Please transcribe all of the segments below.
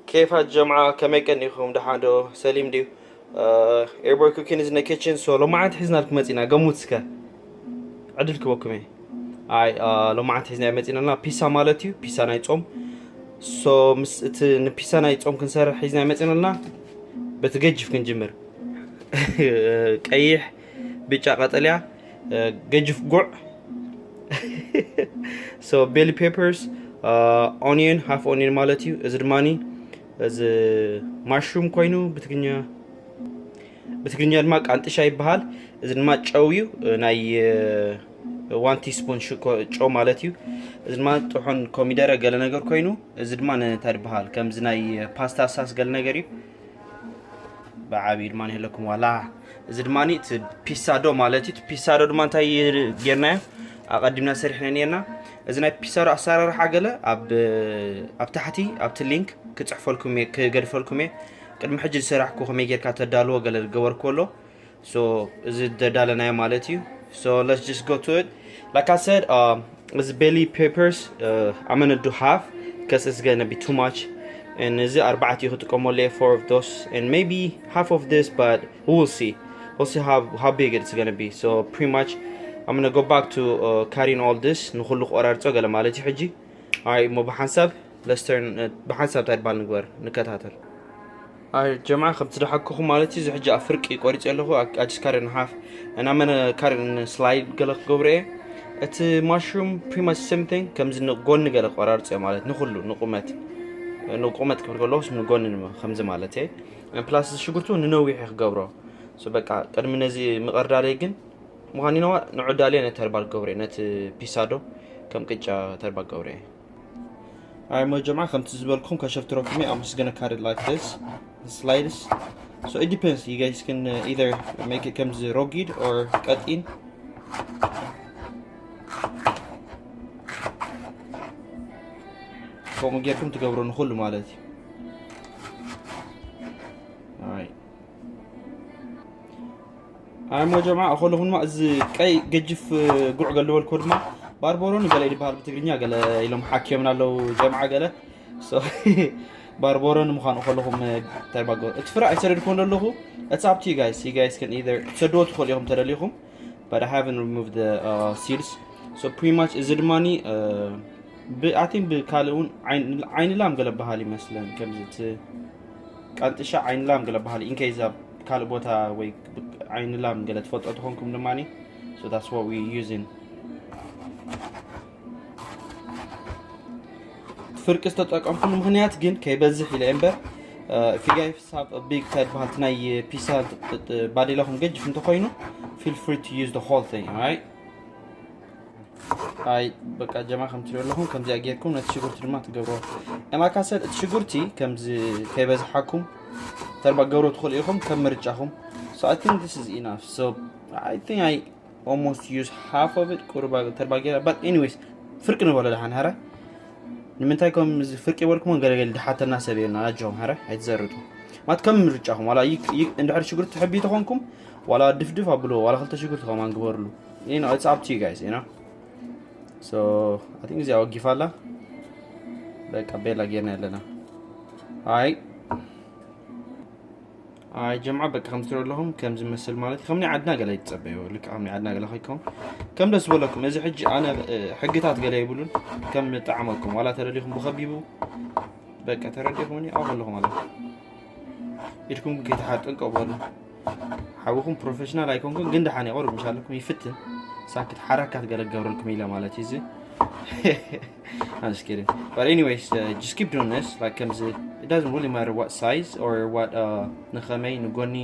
ኬፋት ጀምዓ፣ ከመይ ቀኒኹም? ደሓን ዶ? ሰሊም ድዩ? ኤርቦይ ኩኪን ዝነ ኪችን። ሶ ሎማዓንቲ ሒዝናልኩም መፂና። ገሙት እስከ፣ ዕድል ክበኩም እየ። ኣይ ሎማዓንቲ ሒዝና መፂናልና ፒሳ ማለት እዩ። ፒሳ ናይ ጾም። ሶ ምስ እቲ ንፒሳ ናይ ጾም ክንሰርሕ ሒዝና መፂናልና። በቲ ገጅፍ ክንጅምር። ቀይሕ፣ ብጫ፣ ቀጠልያ፣ ገጅፍ ጉዕ። So bell peppers, onion, half onion ማለት እዩ። እዚ ድማ እዚ ማሽሩም ኮይኑ ብትግርኛ ብትግርኛ ድማ ቃንጥሻ ይበሃል። እዚ ድማ ጨው እዩ፣ ናይ one teaspoon ጨው ማለት እዩ። እዚ ድማ ጥሑን ኮሚደረ ገለ ነገር ኮይኑ፣ እዚ ድማ እንታይ ይበሃል፣ ከምዚ ናይ ፓስታ ሳስ ገለ ነገር እዩ። ብዓብዩ ድማ ንህለኩም ዋላ። እዚ ድማ እቲ ፒሳዶ ማለት እዩ። እቲ ፒሳዶ ድማ እንታይ ጌርናዮ፣ ኣቐዲምና ሰሪሕና ነርና። እዚ ናይ ፒሳዶ ኣሰራርሓ ገለ ኣብ ኣብ ታሕቲ ኣብቲ ሊንክ ክፅሕፈልኩም እየ፣ ክገድፈልኩም እየ። ቅድሚ ሕጂ ዝሰራሕኩ ከመይ ጌርካ ተዳልዎ ገለ ዝገበርኩ ኣሎ። So እዚ ደዳለናዮ ማለት እዩ። So let's just go to it. Like I said, um, እዚ bell peppers, uh, I'm gonna do half because it's gonna be too much. And እዚ ኣርባዕተ ክጥቀመሉ እየ, four of those and maybe half of this, but we'll see. We'll see how, how big it's gonna be. So pretty much, I'm gonna go back to, uh, cutting all this. ንኹሉ ቆራርጾ ገለ ማለት እዩ ሕጂ። ኣይ እሞ ብሓንሳብ let's turn, uh, ብሓንሳብ እንታይ ድባል ንግበር፣ ንከታተል። ኣይ ጀምዓ፣ ከምቲ ዝሓኩኹ ማለት እዩ። እዚ ሕጂ ኣብ ፍርቂ ቆሪጽ ኣለኹ። I just cut it in half. And I'm gonna cut it in a slide ገለ ክገብሮ እየ። እቲ ማሽሩም pretty much same thing፣ ከምዚ ንጎኒ ገለ ቆራርጽ እየ ማለት፣ ንኹሉ፣ ንቁመት፣ ንቁመት ክብል ከለኹስ ንጎኒ ንመ-፣ ከምዚ ማለት እየ። And plus እዚ ሽጉርቱ ንነዊሕ እየ ክገብሮ። So በቃ ቅድሚ ነዚ ምቕርዳደይ ግን ምዃን ይነዋ ንዑዳልየ ነቲ ተርባል ክገብሮ እየ፣ ነቲ ፒሳዶ ከም ቅጫ ተርባል ክገብሮ እየ። ኣይ ሞ ጀምዓ፣ ከምቲ ዝበልኩም ከሸፍትረኩም እየ። I'm just gonna cut it like this, slides. So it depends. You guys can, uh, either make it ከምዚ ረጊድ or ቀጢን። ከምኡ ጌርኩም ትገብሮ ንኹሉ ማለት እዩ። Alright. ኣይ ሞ ጀምዓ፣ ከለኹም ድማ እዚ ቀይ ገጅፍ ጉዕ ገለበልኮ ድማ ባርቦሮኒ ገለ ይበሃል ብትግርኛ፣ ገለ ኢሎም ሓኪዮምና ኣለዉ ጀምዓ ገለ። So ባርቦሮኒ ምዃኑ ከለኹም እንታይ ባጎ፣ እቲ ፍረ ኣይሰደድኩን ዘለኹ። It's up to you guys. You guys can either ትሰድዎ ትኽእሉ ኢኹም ተደሊኹም። But I haven't removed the, uh, seeds. So pretty much እዚ ድማኒ፣ uh, ብ-፣ I think ብካልእ እውን ዓይን-፣ ዓይኒ ላም ገለ በሃል ይመስለን፣ ከምዚ እቲ ቃንጥሻ ዓይኒ ላም ገለ በሃል፣ in case ኣብ ካልእ ቦታ ወይ ብ-፣ ዓይኒ ላም ገለ ትፈልጦ ተኾንኩም ድማኒ። So that's what we using. ፍርቂ ዝተጠቀምኩሉ ምኽንያት ግን ከይበዝሕ ኢለ እምበር፣ uh, if you guys have a big cut በሃልቲ ናይ ፒሳ ባዴላኹም ገጅፍ እንተኾይኑ፣ feel free to use the whole thing, alright? ኣይ በቃ ጀማ፣ ከም ትሪኦ ኣለኹም ከምዚኣ ጌርኩም ነቲ ሽጉርቲ ድማ ትገብርዎ። And like I said፣ እቲ ሽጉርቲ ከምዚ ከይበዝሓኩም ተርባ ገብሮ ትኽእሉ ኢኹም ከም ምርጫኹም። So I think this is enough. So I think I almost use half of it. ቁርባ ተርባ ጌራ። But anyways፣ ፍርቂ ንበሎ ደሓን፣ ሃረ። ንምንታይ ከም እዚ ፍርቂ በልኩም? ገለገለ ድሓተና ሰብ የና። ኣጆም፣ ሃረ፣ ኣይትዘርጡ። ማት ከም ምርጫኹም፣ ዋላ ይክ-፣ ይክ-፣ እንድሕር ሽጉርቲ ትሕቢ ተኾንኩም፣ ዋላ ድፍድፍ ኣብልዎ፣ ዋላ ክልተ ሽጉርቲ ከማን ግበርሉ። You know, it's up to you guys, you know? So I think እዚኣ ወጊፋ ኣላ። በቃ ቤላ ጌርና ኣለና። ኣይ፣ ኣይ ጀምዓ፣ በቃ ከም ትሪኦ ኣለኹም ከም ዝመስል ማለት እዩ። ከም ናይ ዓድና ገለ ይትጸበዩ፣ ልክዕ ከም ናይ ዓድና ገለ ከይከውን ከም ደስ ዝበለኩም። እዚ ሕጂ ኣነ፣ እ፣ ሕግታት ገለ የብሉን። ከም ጣዕመኩም፣ ዋላ ተደሊኹም ብኸቢቡ፣ በቃ ተረዲኹምኒ፣ ኣብኡ ኣለኹ ማለት እዩ። ኢድኩም ከይትሓር ጥንቀቕ በሉ። ሓውኹም ፕሮፌሽናል ኣይኮንኩን፣ ግን ደሓን ይቐርብ ምሻለኩም ይፍትን። ሳክት ሓራካት ገለ ክገብረልኩም ኢለ ማለት እዩ እዚ። I'm just kidding. But anyways, uh, just keep doing this. Like ከምዚ, it doesn't really matter what size or what, uh, ንኸመይ፣ ንጎኒ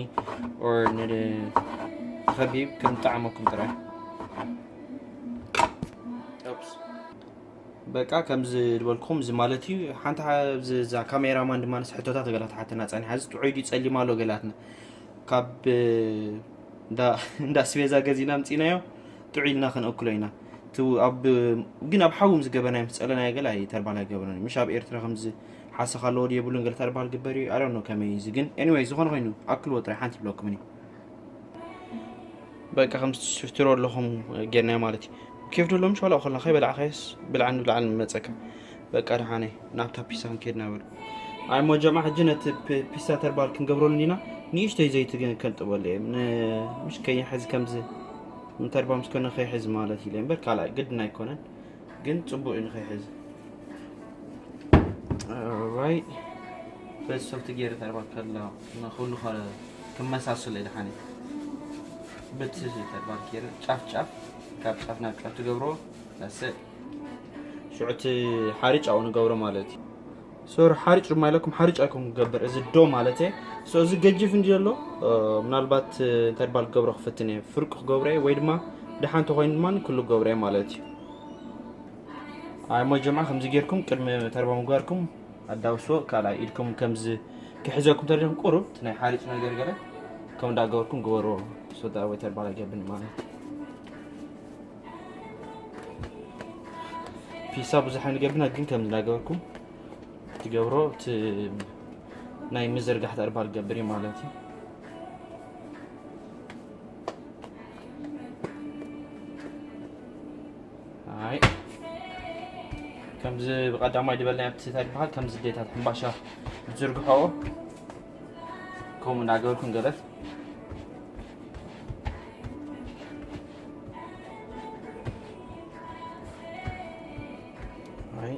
or ንኸቢብ ከም ጣዕመኩም ጥራይ። Oops. በቃ ከምዚ ዝበልኩም እዚ ማለት እዩ። ሓንቲ ሓ-፣ እዚ፣ እዛ ካሜራማን ድማ ንስ ሕቶታት ገላ ትሓተና ጸኒሓ። እዚ ጥዑይ ድዩ ጸሊም ኣሎ ገላትና። ካብ፣ እ፣ እንዳ፣ እንዳ ኣስቤዛ ገዚና ኣምጺናዮ፣ ጥዑይ ኢልና ክንእክሎ ኢና። እቲ ኣብ፣ ግን ኣብ ሓዊ ምስ ገበርናዮ፣ ምስ ጸለናዮ ገለ ኣይተርባል ኣይገበርናን። ምሽ ኣብ ኤርትራ ከምዚ ሓሰኻ ኣለዎ ድዩ የብሉን ገለ ተርባል ግበር እዩ። I don't know ከመይ እዩ እዚ ግን። Anyway፣ ዝኾነ ኮይኑ፣ ኣክልዎ ጥራይ ሓንቲ ይብለኩም እኔ። በቃ ከም ትሽፍትሮ ኣለኹም ጌርናዮ ማለት እዩ። ኬፍ ዶ ሎም ሸዋላ ኮላ ከይበላዕካዮስ ብልዓን ብልዓን መጸካ። በቃ ደሓነይ ናብታ ፒሳ ክንከይድ ና በሉ። ኣይ ሞ ጀማ፣ ሕጂ ነቲ ፒ- ፒሳ ተርባል ክንገብረሉ ኢና። ንእሽተይ ዘይቲ ግን ከንጥበሉ እየ። ን- ምሽ ከይሕዝ ከምዚ ንተርባ ምስ ኮነ ከይሕዝ ማለት ኢለ እምበር ካልኣይ ግድን ኣይኮነን። ግን ጽቡቅ እዩ ንኸይሕዝ። ራይ በዚ ሶፍት ጌር ተርባ ከላ ንኹሉ ከ- ክመሳሰል እየ ድሓን በቲ ተርባ ጌር ጫፍ ጫፍ ካብ ጫፍ ናብ ጫፍ ትገብሮ። ዳሰ ሽዑ እቲ ሓሪጭ ኣብኡ ንገብሮ ማለት እዩ። ሶሪ፣ ሓሪጭ ድማ ኢለኩም ሓሪጭ ኣይኮን ክገብር፣ እዚ ዶ ማለት እየ። ሶ እዚ ገጅፍ እንዲ ዘሎ ምናልባት እንታይ ባል ክገብሮ ክፍትን እየ፣ ፍርቁ ክገብሮ እየ ወይ ድማ ደሓን ተኮይኑ ድማ ኩሉ ክገብሮ እየ ማለት እዩ። ኣይ ሞ ጀምዓ ከምዚ ጌርኩም ቅድሚ ተርባ ምግባርኩም ኣዳውስዎ። ካልኣይ ኢድኩም ከምዚ ክሕዘኩም ተደልኩም ቁሩብ እቲ ናይ ሓሪጭ ነገር ገለ ከም እንዳገበርኩም ግበርዎ። ሶዳ ወይ ተርባ ኣይገብን ማለት እዩ። ፒሳ ብዙሕ ኣይንገብና ግን ከም እንዳገበርኩም ትገብሮ እቲ ናይ ምዝርጋሕ ተርባ ልገብር እዩ ማለት እዩ። ኣይ ከምዚ ብቐዳማይ ዝበልናዮ ኣብቲ እንታይ ይበሃል ከምዚ ዴታት ሕምባሻ ዝዝርግሖ ከምኡ እንዳገበርኩም ገለ ኣይ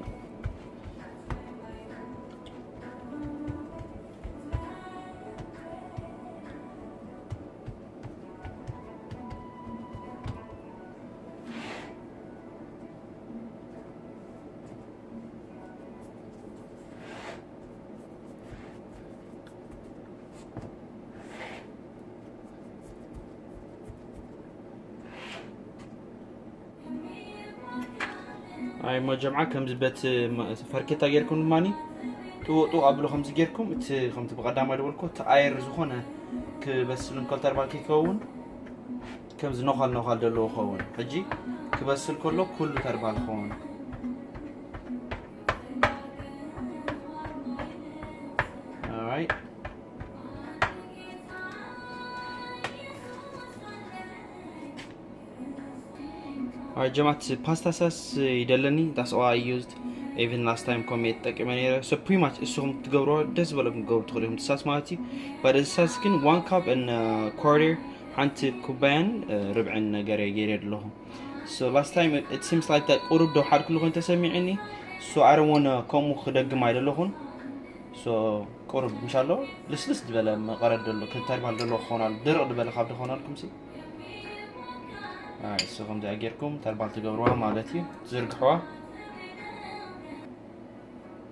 ኣይ ሞ ጀምዓ ከምዚ በት ፈርኬታ ጌርኩም ድማ ጥውጥው ኣብሎ ከምዚ ጌርኩም እቲ ከምቲ ብቐዳማይ ዝበልኩ እቲ ኣየር ዝኾነ ክበስል እንከሎ ተርባል ከይከውን ከምዚ ነዃል ነዃል ዘለዎ ኸውን። ሕጂ ክበስል ከሎ ኩሉ ተርባል ኸውን። ኣይ ኣይ ጀማት ፓስታ ሳስ ይደለኒ that's all I used even last time ኮሜ ተጠቂመ ነይረ። So pretty much እስኹም ትገብሮ ደስ ዝበለኩም ትገብሩ ትኽእሉ ኢኹም ሳስ ማለት እዩ። But እዚ ሳስ ግን one cup and quarter ሓንቲ ኩባያን ርብዕን ነገር እየ ገይረ ኣለኹ። So last time it seems like that ቁሩብ ዶ ሓድኩሉ ኮይኑ ተሰሚዕኒ። So I don't wanna ከምኡ ክደግም ኣይደለኹን። So ቁሩብ ምሻሎ ልስልስ ዝበለ መቐረት ደሎ ክተርባል ደሎ ክኾናሉ ድርቕ ዝበለ ካብ ድኾናልኩም ሲ እሱ ከምዚኣ ጌርኩም ተርባል ትገብርዋ ማለት እዩ። ትዝርግሕዋ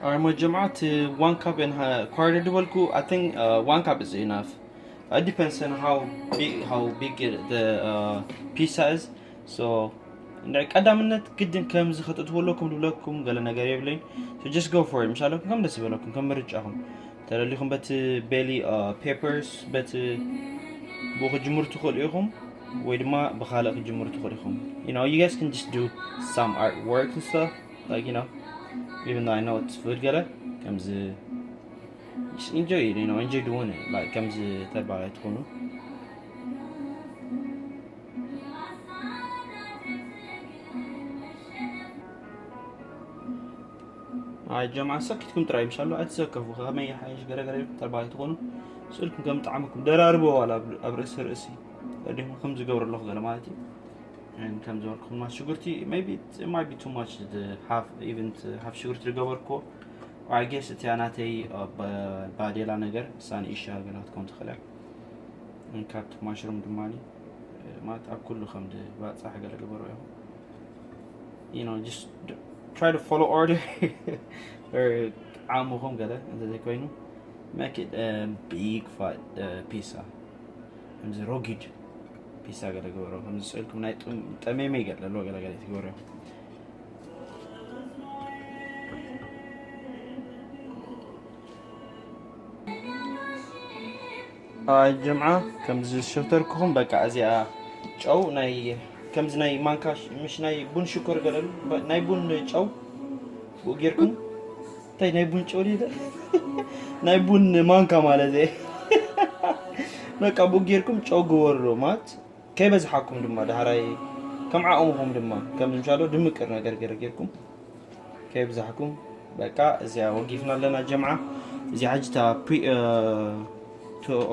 ኣይ ሞ ጀምዓት one cup and quarter ዝበልኩ I think one cup is enough. It depends on how big, how big the pizza is. So እንድዒ ቀዳምነት ግድን ከምዚ ከተእትዎ ኣለኩም ዝብለኩም ገለ ነገር የብለይን። So just go for it ምሻለኩም ከም ደስ ዝበለኩም ከም ምርጫኹም ተደሊኹም በቲ ቤሊ ፔፐርስ በቲ ብኡ ክጅምሩ ትኽእሉ ኢኹም ወይ ድማ ብኻልእ ክጅምሩ ትኽእሉ ኢኹም። You know, you guys can just do some artwork and stuff, like, you know, even though I know it's food ገለ ከምዚ just enjoy it, you know, enjoy doing it, like ከምዚ ተባል ኣይትኾኑ። ኣይ ጀምዓ ሰኪትኩም ጥራይ ምሻሎ ኣይትሰከፉ። ከመይ ይሓይሽ ገረገረ ኢልኩም ተባሂ ትኾኑ ስእልኩም ከም ጣዕምኩም ደራርቦ ዋላ ኣብ ርእሲ ርእሲ ወዲኹም ከም ዝገብሩ ኣለኹ ገለ ማለት እዩ። ከም ዝበልኩም ማት ሽጉርቲ maybe it might be too much half even half ሽጉርቲ ዝገበርኩ። I guess እቲያ ናተይ ባዴላ ነገር ሳን ኢሻ ገለ ክትከውን ትኽእል እያ። ካብቲ ማሽሩም ድማ ማለት ኣብ ኩሉ ከም ባፃሕ ገለ ገበሩ ኢኹም። You know, just try to follow order. ዓሙኹም ገለ እንተዘይኮይኑ make it big fat pizza። ከምዚ ሮጊድ ፒሳ ገለ ገበሮ ከምዚ ስእልኩም ናይ ጠሜመይ ገለ ኣለዎ ገለ ገለ ትገበሮ። ኣይ ጀምዓ ከምዚ ዝሸተርኩኹም በቃ እዚኣ ጨው ናይ ከምዚ ናይ ማንካ ምሽ ናይ ቡን ሽኮር ገለሉ ናይ ቡን ጨው ብኡ ጌርኩም እንታይ ናይ ቡን ጨው ደ ናይ ቡን ማንካ ማለት እየ። በቃ ብኡ ጌርኩም ጨው ግበርሉ ማለት ከይበዝሓኩም ድማ ዳሕራይ ከም ዓቕምኹም ድማ ከም ዝምሻሎ ድምቅር ነገር ገይረ ጌርኩም ከይብዛሕኩም በቃ እዚኣ ወጊፍና ኣለና ጀምዓ። እዚኣ ሕጂ እታ pre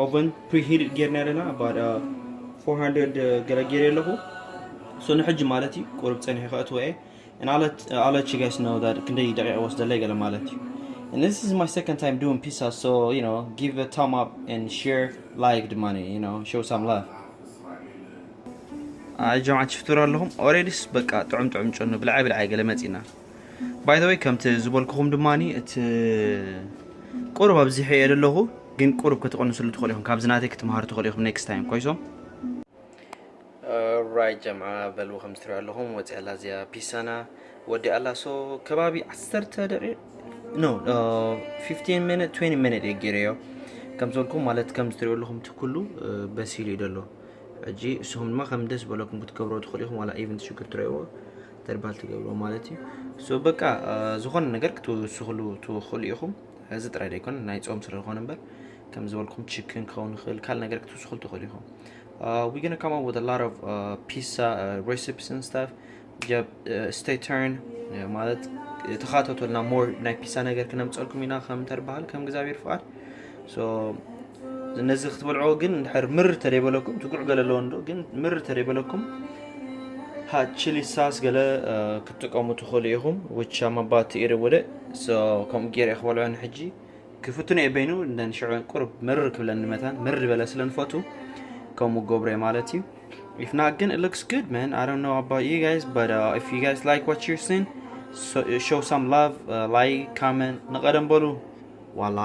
oven preheated ጌርና ኣለና። About four hundred ገለ ጌረ ኣለኹ። So ንሕጂ ማለት እዩ ቁሩብ ጸኒሑ ከእትዎ እየ። And I'll let, I'll let you guys know that ክንደይ ደቂቕ ወስደለይ ገለ ማለት እዩ። And this is my second time doing pizza, so you know, give a thumb up and share, like the money, you know, show some love. ኣይ ጀምዓ ትሽፍትሩ ኣለኹም። Already በቃ ጥዑም ጥዑም ጨኑ ብልዓይ ብልዓይ ገለ መጺና። By the way ከምቲ ዝበልኩኹም ድማ እቲ ቁሩብ ኣብዚሐ እየ ዘለኹ፣ ግን ቁሩብ ክትቕንስሉ ትኽእሉ ኢኹም። ካብዚ ናተይ ክትመሃሩ ትኽእሉ ኢኹም next time ኮይሶም። Right ጀምዓ በልዎ ከም ትሪኦ ኣለኹም ወፂኣ ኣላ እዚኣ ፒሳና ወዲ ኣላ። So ከባቢ ዓሰርተ ደቂቕ no fifteen minute twenty minute እየ ገይረዮ። ከም ዝበልኩም ማለት ከም ትሪኦ ኣለኹም እቲ ኩሉ በሲሉ እዩ ዘሎ። ሕጂ እስኹም ድማ ከም ደስ በለኩም ክትገብሮ ትኽእሉ ኢኹም። ዋላ even ሽግር ትረእዎ ተርባል ትገብሮ ማለት እዩ። So በቃ ዝኾነ ነገር ክትውስኽሉ ትኽእሉ ኢኹም። እዚ ጥራይ ደይኮን ናይ ጾም ስለ ዝኾነ እምበር ከም ዝበልኩም ችክን ክኸውን ይኽእል፣ ካልእ ነገር ክትውስኽሉ ትኽእሉ ኢኹም። Uh, we're gonna come up with a lot of uh, pizza uh, recipes and stuff. Yep, uh, stay tuned. ማለት ተኻተቱልና፣ more ናይ ፒሳ ነገር ክነምፀልኩም ኢና ከም ተርባሃል ከም እግዚኣብሔር ፍቓድ። So ነዚ ክትበልዕዎ ግን እንድሕር ምር ተደይበለኩም ትጉዕ ገለ ኣለዎ እንዶ ግን ምር ተደይበለኩም hot chili sauce ገለ ክትጥቀሙ ትኽእሉ ኢኹም። Which I'm about to eat it with it. So ከምኡ ገይረ ክበልዖ ንሕጂ ክፍትኖ እየ በይኑ። እንደን ሽዑ ቁርብ ምር ክብለኒ መታን ምር ዝበለ ስለ ንፈቱ ከምኡ ገብሮ እየ ማለት እዩ። If not ግን it looks good, man. I don't know about you guys, but uh, if you guys like what you're seeing, so, show some love, uh, like, comment. ንቐደም በሉ ዋላ